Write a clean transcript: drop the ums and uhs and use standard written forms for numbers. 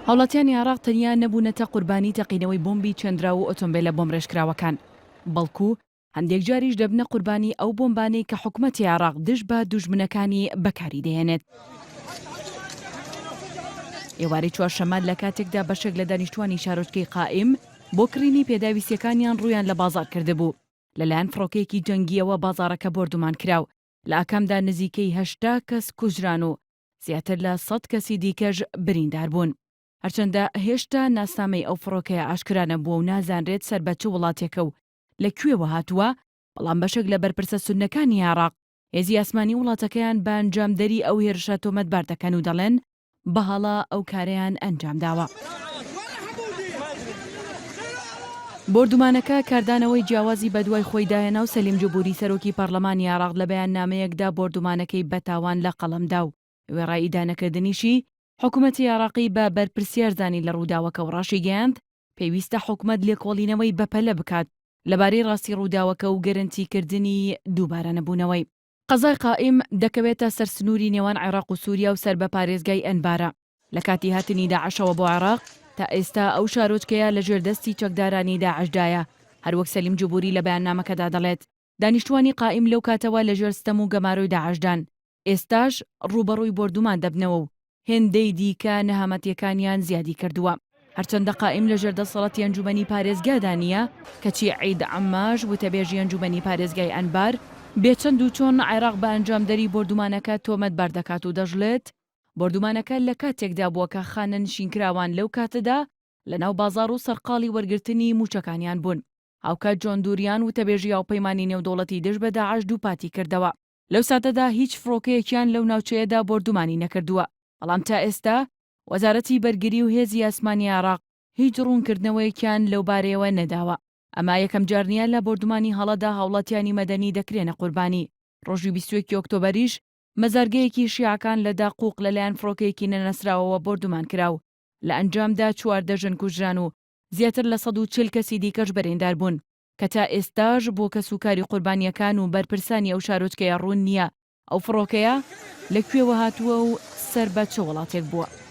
هاوڵاتیانی عێراق تەنیا نەبوونەتە قوربانی تەقینەوەی بۆمبی چێندراو و ئۆتۆمبێلە بۆمڕێژکراوەکان، بەڵکو هەندێک جاریش دەبنە قوربانی ئەو بۆمبانەی کە حکومەتی عێراق دژ بە دوژمنەکانی بەکاری دەهێنێت. ئێوارەی چوارشەممە لە کاتێکدا بەشێک لە دانیشتوانی شارۆچکەی قائیم بۆ کڕینی پێداویستییەکانیان ڕوویان لە بازاڕ کردبوو، لەلایەن فڕۆکەیەکی جەنگییەوە بازاڕەکە بۆردومان کرا و لە ئاکامدا نزیکەی 80 کەس کوژران و زیاتر لە 100 کەسی دیکەش بریندار بوون. هەرچەندە هێشتا ناسنامەی ئەو فڕۆکەیە ئاشکرا نەبووە و نازانرێت سەر بە چ وڵاتێکە و لە کوێوە هاتووە، بەڵام بەشێک لە بەرپرسە سوننەکانی عێراق هێزی ئاسمانی وڵاتەکەیان بە ئەنجامدەری ئەو هێرشە تۆمەتبار دەکەن و دەڵێن بە هەڵە ئەو کارەیان ئەنجامداوە. بۆردومانەکە کاردانەوەی جیاوازی بەدوای خۆیدا هێنا و سەلیم جبوری سەرۆکی پەڕلەمانی عێراق لە بەیاننامەیەکدا بۆردومانەکەی بە تاوان لە قەڵەم دا و وێڕای ئیدانەکردنیشی حکومەتی عێراقی بە بەرپرسیار زانی لە ڕووداوەکە و ڕاشیگەیاند پێویستە حکومەت لێکۆڵینەوەی بەپەلە بکات لەبارەی ڕاستی ڕووداوەکە و گەرەنتیکردنی دووبارەنەبوونەوەی. قەزای قائیم دەکەوێتە سەر سنووری نێوان عێراق و سووریا و سەر بە پارێزگای ئەنبارە. لە کاتی هاتنی داعشەوە بۆ عێراق تا ئێستا ئەو شارۆچکەیە لەژێر دەستی چەکدارانی داعشدایە، هەروەک سەلیم جبوری لە بەیاننامەکەدا دەڵێت، دانیشتووانی قائیم لەو کاتەوە لەژێر ستەم و گەمارۆی داعشدان، ئێستاش ڕووبەڕووی بۆردومان دەبنەوە و هێندەی دیکە نەهامەتییەکانیان زیادی کردووە. هەرچەندە قائیم لەژێر دەسەڵاتی ئەنجومەنی پارێزگادا نییە، کەچی عید عەماش وتەبێژی ئەنجومەنی پارێزگای ئەنبار، بێ چەند و چۆن عێراق بە ئەنجامدەری بۆردومانەکە تۆمەتبار دەکات و دەشڵێت، بۆردومانەکە لە کاتێکدا بووە کە خانەنشینکراوان لەو کاتەدا لەناو بازاڕ و سەرقاڵی وەرگرتنی مووچەکانیان بوون. هاوکات جۆن دوریان وتەبێژی هاوپەیمانی نێودەوڵەتی دژ بە داعش دووپاتی کردەوە، لەو ساتەدا هیچ فڕۆکەیەکیان لەو ناوچەیەدا بۆردومانی نەکردووە، بەڵام تا ئێستا وەزارەتی بەرگری و هێزی ئاسمانی عێراق هیچ ڕوونکردنەوەیەکیان لەوبارەیەوە نەداوە. ئەمە یەکەمجار نییە لە بۆردومانی هەڵەدا هاوڵاتیانی مەدەنی دەکرێنە قوربانی، ڕۆژی 21 ی ئۆکتۆبەریش مەزارگەیەکی شیعەکان لە داقوق لەلایەن فڕۆکەیەکی نەناسراوەوە بۆردومان کرا و لە ئەنجامدا 14 ژن کوژران و زیاتر لە 140 کەسی دیکەش بریندار بوون. کە تا ئێستاش بۆ کەسوکاری قوربانییەکان و بەرپرسانی ئەو شارۆچکەیە ڕوون نییە ئەو فڕۆکەیە لە کوێوە هاتووە و سەر بە چ وڵاتێک بووە.